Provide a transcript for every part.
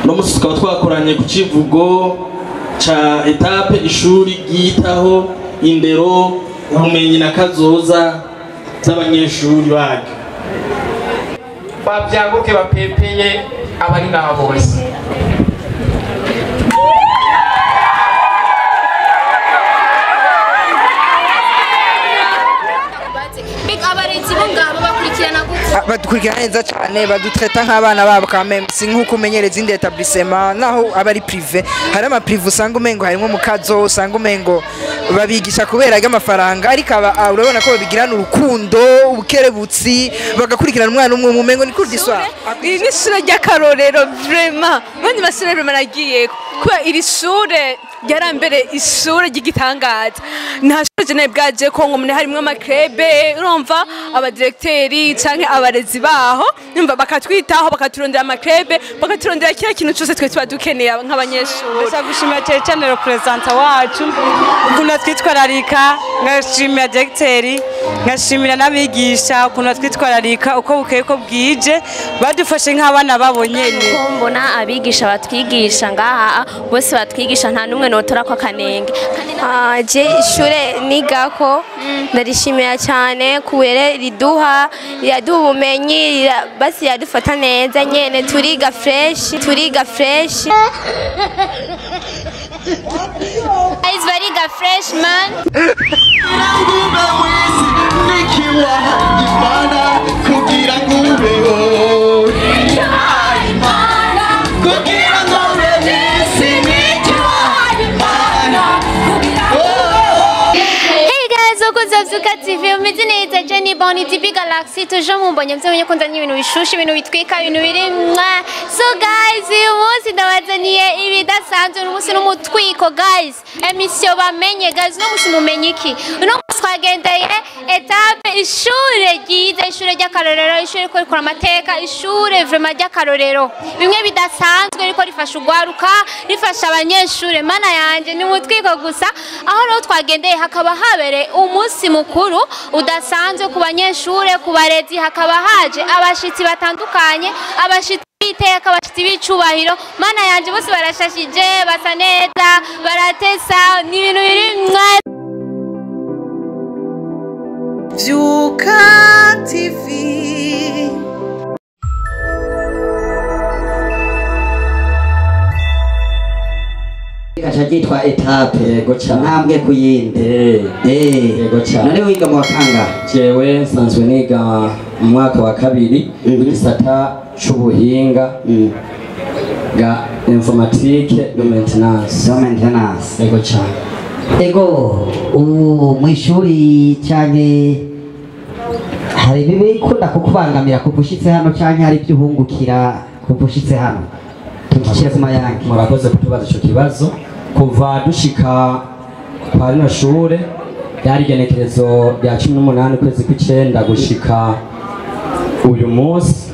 Uno munsi tukaba twakoranye ku kivugo ca etape ishuri ryitaho indero, ubumenyi na kazoza z'abanyeshuri baryo. Babyanguke bapepeye abari ngaha bose. Badukurikirana neza cyane, badutreta nk'abana babo quand même, si nk'uko umenyereza indi établissement naho aba ari privé. Hari ama privé usanga umengo harimo mukazo, usanga umengo babigisha kubera ry'amafaranga, ariko aba urabona ko babigirana urukundo, ubukerebutsi, bagakurikirana umwana umwe umengo ni cours du soir. Iri ni ishure ry'akarorero vraiment, abandi mashure vraiment nagiye kuba iri shure ryarambere ishure ry'igitangaza. Nta shure je bwaje ko ngo mune harimwo amakrebe, urumva abadirecteri canke abarezi baho nyumva bakatwitaho, bakaturondera amakrebe, bakaturondera kila kintu cyose twe tuba dukeneye nk'abanyeshuri. Ndashaka gushimira cyane cyane representant wacu ukuntu atwitwararika, ngashimira directeri, ngashimira n'abigisha ukuntu atwitwararika uko bukeye ko bwije, badufashe nk'abana babo nyene. Mbona abigisha batwigisha ngaha bose batwigisha nta numwe notora ko kanenge. Je ishure nigako ndarishimira cyane kubera riduha, riraduha ubumenyi, basi yadufata neza nyene, turiga fresh, turiga fresh. Guys, bariga fresh man. Vyuka TV umeze neza, Jenny Bonny TV Galaxy tuje mumbonye mvye ko nzanye ibintu bishushe, ibintu bitwika, ibintu biri mwa. So guys, uyu munsi ndabazaniye ibidasanzwe, uyu munsi n'umutwiko guys. Emission bamenye guys, uno munsi mumenye iki? Uno munsi twagendeye etape ishure ryiza, ishure ry'akarorero, ishure riko rikora amateka, ishure vraiment ry'akarorero. Bimwe bidasanzwe riko rifasha ugwaruka, rifasha abanyeshure. Mana yanje ni umutwiko gusa. Aho rero twagendeye hakaba habere umunsi mukuru udasanzwe ku banyeshure, ku barezi, hakaba haje abashitsi batandukanye, abashitsi biteka, abashitsi b'icubahiro. Mana yanje bose barashashije, basa neza, baratesa, ni ibintu biri mwa. Vyuka TV. Gacha ryitwa etape ntambwe kuyinde. Yego cyane. None wiga mu wakanga? Jewe nsanzwe niga mu mwaka wa kabiri w'igisata c'ubuhinga bwa informatique de maintenance. De maintenance. Yego cyane. Ego ubu mw'ishuri canke hari ibikunda kukubangamira kuva ushitse hano canke hari ibyo uhungukira kuva ushitse hano? Tushikire ku mayange. Murakoze kutubaza ico kibazo. Kuva dushika kwa rino shure ryari igenekerezo rya 18 kwezi kw'icenda gushika uyu munsi,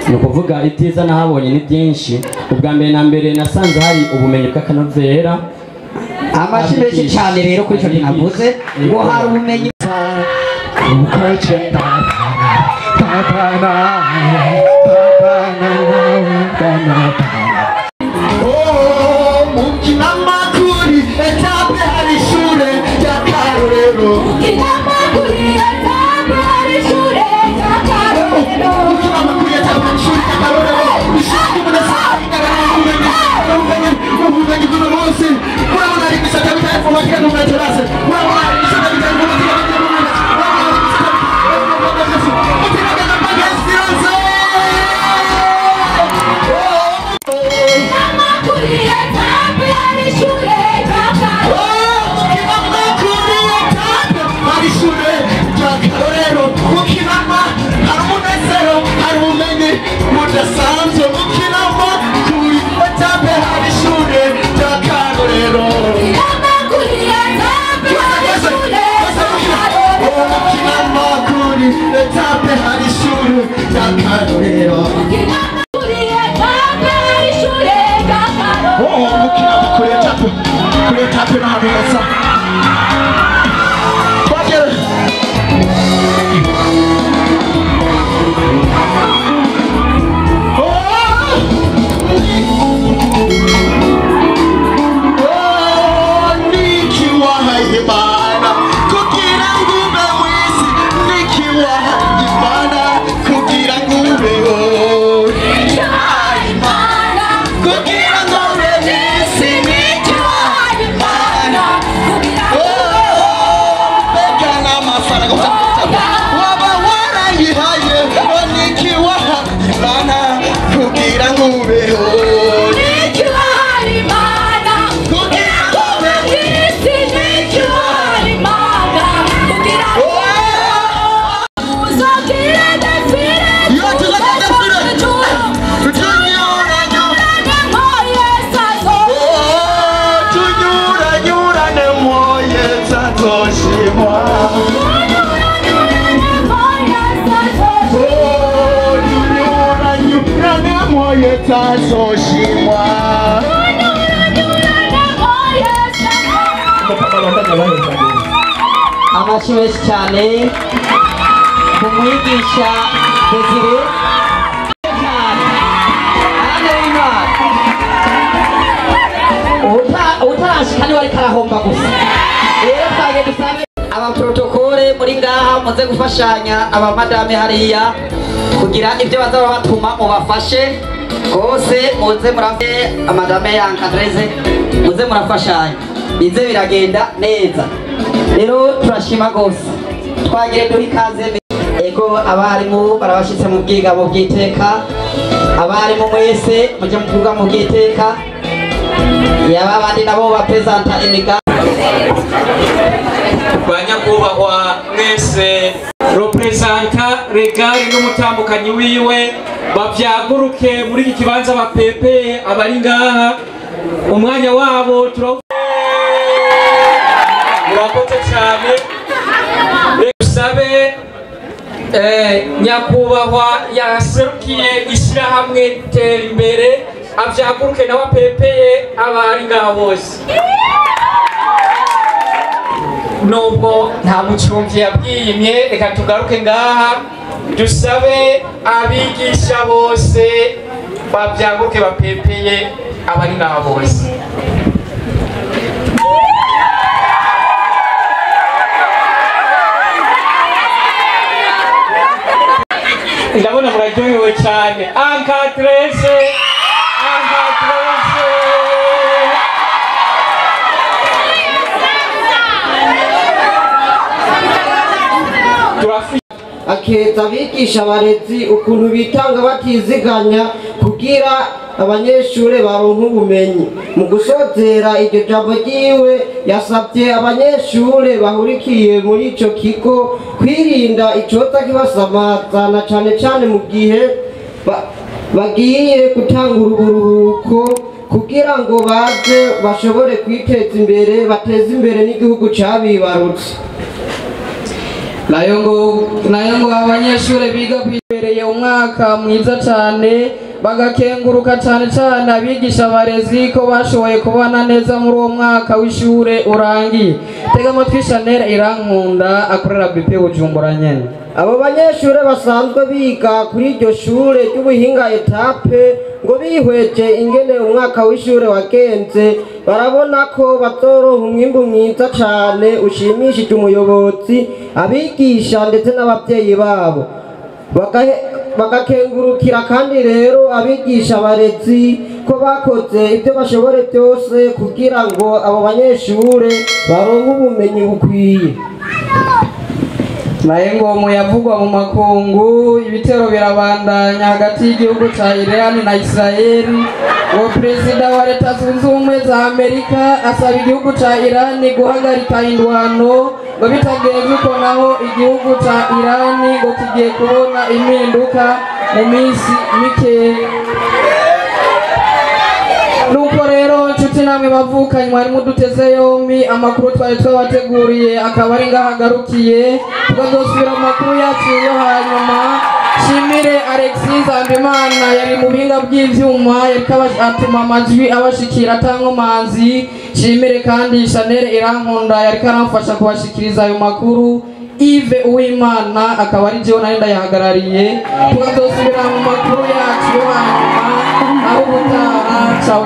ni ukuvuga ibyiza nahabonye ni byinshi. Ubwa mbere na mbere nasanze hari ubumenyi bw'akanovera. Amashi menshi cyane rero kuri ico kintu avuze ngo hari ubumenyi. Oh! Utazoshimwa. Amashyi menshi cyane ku mwigisha Desire. Utarashika niwe ariko arahomba gusa. Rero twagiye dusabe abaprotokole muri ngaha muze gufashanya abamadame hariya kugira ibyo bazaba batuma mubafashe rwose, muze murafe amadame yankadreze, muze murafashanya bize biragenda neza. Rero turashima rwose, twagire duha ikaze. Ego abarimu barabashitse mu bwigamo bw'iteka, abarimu mwese mujye mu bwigamo bw'iteka, yaba abandi nabo bapresenta imigambi. Banyakubahwa mwese, representa regari n'umutambukanyi wiwe bavyaguruke muri iki kibanza bapepeye abari ngaha, umwanya wabo murakoze cyane. Dusabe nyakubahwa yaserukiye ishyirahamwe Tera Imbere avyaguruke nawe apepeye abari ngaha bose. Nubwo nta mucumvyi yabwiyimye, reka tugaruke ngaha dusabe abigisha bose bavyaguruke bapepeye abari ngaha bose. Ndabona muraryohewe cyane. Encadreze, encadreze. Akeza abigisha abarezi ukuntu bitanga batiziganya kugira abanyeshure baronke ubumenyi. Mu gusozera iryo jambo ryiwe yasabye abanyeshure bahurikiye muri ico kigo kwirinda icoza kibasamaza na cane cane mu gihe bagiye gutangura uburuhuko kugira ngo baze bashobore kwiteza imbere, bateze imbere n'igihugu cabibarutse. Nayo ngo abanyeshure biga kwibereye umwaka mwiza cyane, bagakenguruka cyane cyane abigisha abarezi ko bashoboye kubana neza muri uwo mwaka w'ishure urangiye. Tega amatwi Chanel Irankunda akorera BP Bujumbura nyene. Abo banyeshure basanzwe biga kuri iryo shure ry'ubuhinga etape ngo bihweje ingene umwaka w'ishure wagenze, barabona ko bazoronka umwimbu mwiza cane ushimishije umuyobozi, abigisha ndetse n'abavyeyi babo. Bagakengurukira kandi rero abigisha abarezi ko bakoze ibyo bashobore byose kugira ngo abo banyeshure baronke ubumenyi bukwiye. Naye ngo yavugwa mu makungu, ibitero birabandanya hagati y'igihugu ca Iran na Israel. Ngo perezida wa Leta Zunze Ubumwe za Amerika asaba igihugu ca Iran guhagarika indwano, ngo bitagenze uko naho igihugu ca Iran ngo kigiye kubona impinduka mu minsi mike. Nuko rero nshuti namwe bavukanye mwari muduteze yombi, amakuru twari twabateguriye akaba ari ngaho agarukiye. Tukazosubira mu makuru yacu yo hanyuma. Shimire Alexis Zambimana yari mu buhinga bw'ivyuma, yariko atuma amajwi abashikira atankomanzi. Shimire kandi Chanel Irankunda yariko aramfasha kubashikiriza ayo makuru. Yves Uwimana akaba ari jewe nari ndayahagarariye. Tukazosubira mu makuru yacu yo hanyuma. Aho ubutaha, ciao.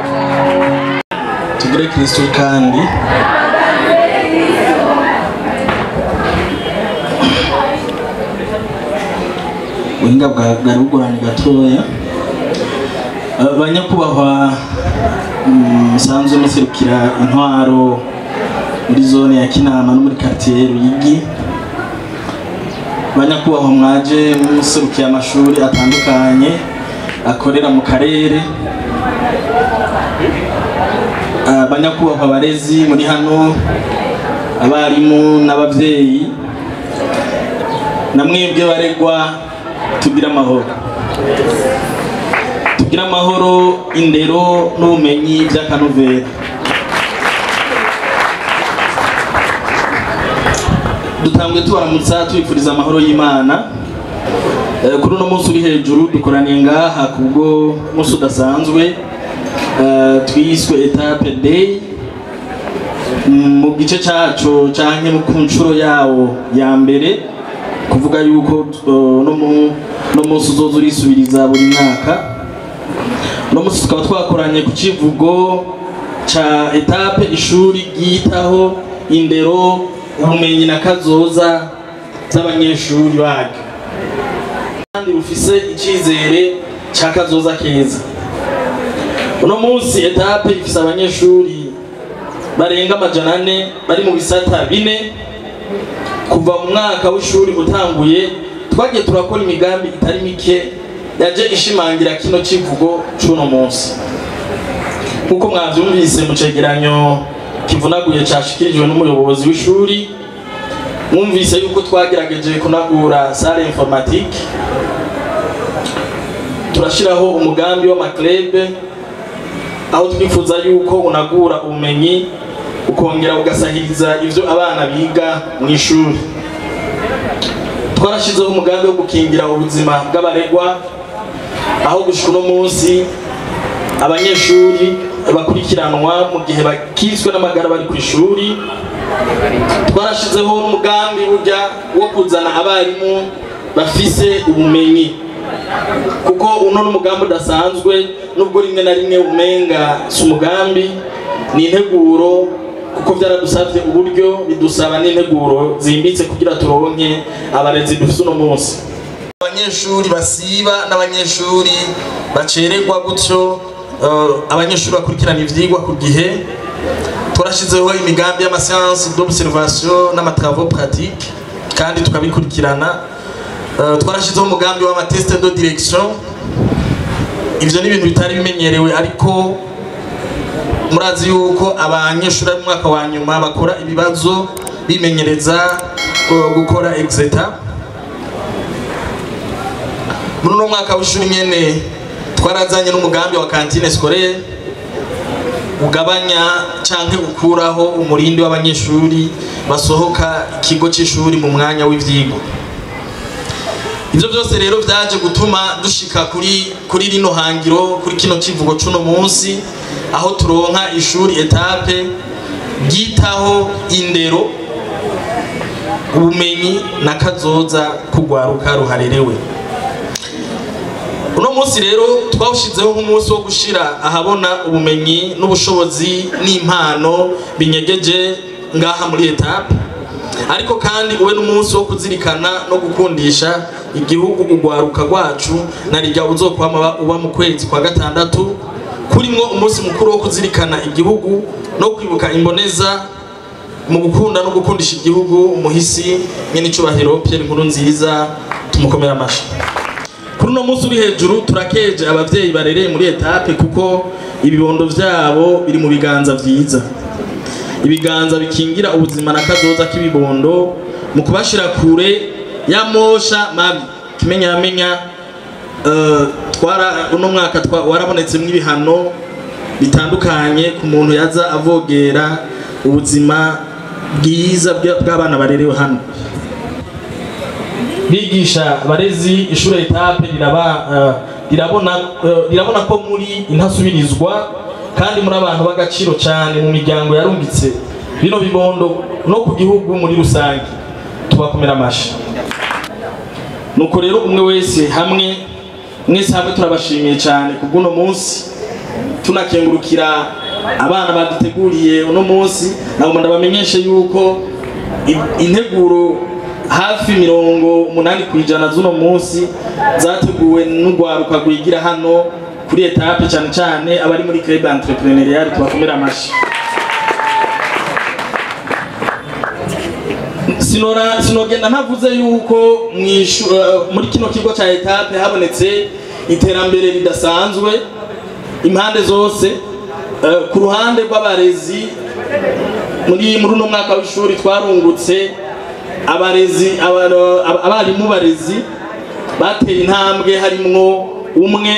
Tugire Kristo kandi ubuhinga bwari bugoranye gatoya. Banyakubahwa musanzwe muserukira intwaro muri zone ya Kinama no muri quartier Ruyigi, banyakubahwa mwaje muserukiye amashuri atandukanye akorera mu karere, banyakubahwa barezi muri hano, abarimu n'abavyeyi, namwebwe baregwa, tugira amahoro, tugira amahoro, indero n'ubumenyi by'akanovera. Dutangwe tubaramutsa tubifuriza amahoro y'Imana. Kuri uno munsi uri hejuru dukoraniye ngaha kubwo munsi udasanzwe twiswe Etape Day mu gice caco canke mu nshuro yawo ya mbere, kuvuga yuko no munsi uzoza urisubiriza buri mwaka. No munsi tukaba twakoranye ku kivugo ca etape ishuri ryitaho indero, ubumenyi na kazoza z'abanyeshuri baryo, kandi rufise icizere ca kazoza keza. Uno munsi etape ifise abanyeshuri barenga 400 bari mu bisata 4. Kuva mu mwaka w'ishuri utanguye twagiye turakora imigambi itari mike yaje ishimangira kino kivugo c'uno munsi. Nkuko mwavyumvise mu cegeranyo kivunaguye cashikirijwe n'umuyobozi w'ishuri, mwumvise yuko twagerageje kunagura salle informatique, turashiraho umugambi w'amaklebe aho twifuza yuko unagura ubumenyi ukongera ugasahiriza ivyo abana biga mu ishuri. Twarashizeho umugambi wo gukingira ubuzima bw'abaregwa, aho gushika uno munsi abanyeshuri bakurikiranwa mu gihe bakiswe n'amagara bari ku ishuri. Twarashizeho umugambi burya wo kuzana abarimu bafise ubumenyi, kuko uno n'umugambi udasanzwe, nubwo rimwe na rimwe umenga si umugambi, ni integuro, kuko byaradusavye uburyo, bidusaba n'integuro zimbitse kugira turonke abarezi dufise uno munsi. Abanyeshuri basiba n'abanyeshuri bacererwa gutyo, abanyeshuri bakurikirana ivyigwa ku gihe. Turashizeho imigambi y'amascience d'observation n'amatravaux pratiques kandi tukabikurikirana. Twarashizeho umugambi w'amatest de direction. Ivyo ni ibintu bitari bimenyerewe, ariko murazi yuko abanyeshuri mu mwaka wa nyuma bakora ibibazo bimenyereza gukora exeta. Muri uno mwaka w'ishuri nyene twarazanye n'umugambi wa cantine scolaire ugabanya canke ukuraho umurindi w'abanyeshuri basohoka ikigo c'ishuri mu mwanya w'ivyigwa. Ivyo byose rero vyaje gutuma dushika kuri rino hangiro, kuri kino kivugo c'uno munsi, aho turonka ishuri etape ryitaho indero, ubumenyi na kazoza kugwaruka ruharerewe. Uno munsi rero twawushizeho nk'umunsi wo gushira ahabona ubumenyi n'ubushobozi n'impano binyegeje ngaha muri etape, ariko kandi ube n'umunsi wo kuzirikana no gukundisha igihugu ugwaruka rwacu na rijya uzokwama uba mu kwezi kwa gatandatu, kurimwo umunsi mukuru wo kuzirikana igihugu no kwibuka imboneza mu gukunda no gukundisha igihugu umuhisi nyene icubahiro Pierre Nkurunziza, tumukomera amashi. Kuri uno munsi uri hejuru turakeje abavyeyi barereye muri etape, kuko ibibondo vyabo biri mu biganza vyiza, ibiganza bikingira ubuzima na kazoza k'ibibondo mu kubashira kure ya mosha mabi. Kimenyamenya twara uno mwaka warabonetse mw'ibihano bitandukanye ku muntu yaza avogera ubuzima bwiza bw'abana barerewe hano. Bigisha barezi ishure etape rirabona ko muri intasubirizwa kandi muri abantu b'agaciro cyane mu miryango yarungitse bino bibondo no ku gihugu muri rusange, tubakomera amashi. Nuko rero umwe wese hamwe mwese hamwe turabashimiye cyane kubw'uno munsi, tunakengurukira abana baduteguriye uno munsi. Nagomba ndabamenyeshe yuko integuro hafi 80% z'uno munsi zateguwe n'ugwaruka rwigira hano kuri etape, cyane cyane abari muri club entrepreneurial, tubakomera amashi. Sinogenda ntavuze yuko muri kino kigo ca etape habonetse iterambere ridasanzwe impande zose. Ku ruhande rw'abarezi muri uno mwaka w'ishuri twarungutse abarezi, abarimu barezi bateye intambwe, harimwo umwe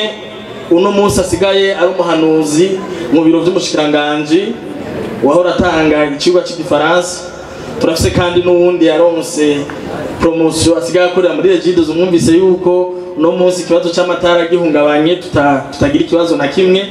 uno munsi asigaye ari umuhanuzi mu biro vy'umushikiranganji wahora atanga icigwa c'igifaransa. Turafise kandi n'uwundi yaronse promotion, asigaye akorera muri Regideso. Mwumvise yuko uno munsi ikibazo c'amatara gihungabanye, tutagira ikibazo na kimwe.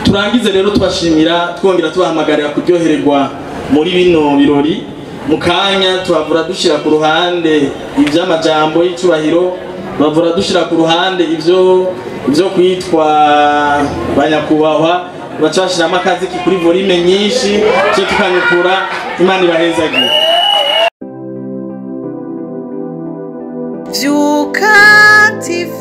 Turangize rero tubashimira, twongera tubahamagarira kuryohererwa muri bino birori. Mu kanya tuhavura dushira ku ruhande ivy'amajambo y'icubahiro, bavura dushira ku ruhande ivyo kwitwa banyakubahwa, baca bashiramo akaziki kuri volume nyinshi, cyo tukanyukura. Imana ibahezagiye. Vyuka TV.